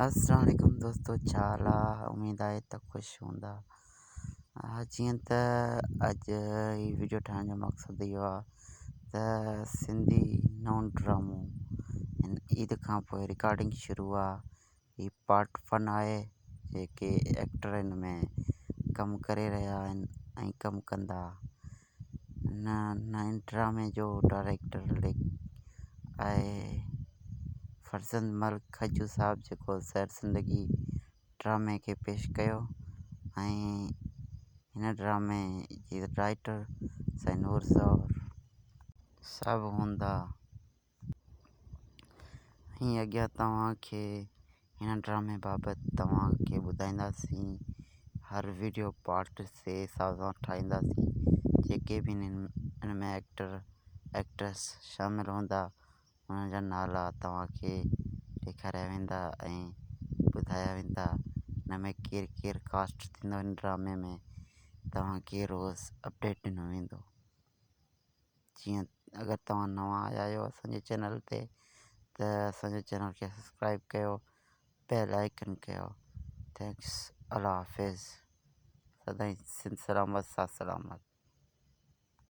اسلام عليڪم دوستو ڇا حال آ اميد آهي ته خوش هوندا. جيئن ته اڄ هي وڊيو ٺاهڻ جو مقصد اهو آ ته سنڌي نئون ڊرامو هن عيد کان پوء رڪارڊنگ شروع آ. هي پارٽ ون آهي جيڪي ايڪٽر هن ۾ ڪم ڪري رهيا آهن ۽ ڪم ڪندا. هن نئين ڊرامي جو ڊائريڪٽر آهي فرزند ملڪ کجو صاحب جيڪو زهر زندگي ڊرامي کي پيش ڪيو ۽ هن ڊرامي جي رائيٽر سائين نور زئور صاحب هوندا. ۽ اڳيان توهان کي هن ڊرامي بابت توهان کي ٻڌائينداسين. هر وڊيو پارٽ سي حساب سان ٺاهينداسين. جيڪي به هن ۾ ايڪٽر ايڪٽريس شامل هوندا انهن جا نالا توهان کي ڏيکاريا ويندا ۽ ٻڌايا ويندا. هن ۾ ڪير ڪير ڪاسٽ ٿيندو هن ڊرامي ۾ توهان کي روز اپڊيٽ ڏنو ويندو. جيئن اگر توهان نوان آيا آهيو اسان جي چينل تي ته اسان جي چينل کي سبسڪرائب ڪيو بيل آئيڪن ڪيو ٿينڪس الله حافظ سدائين سنڌ سلامت ساٿ سلامت.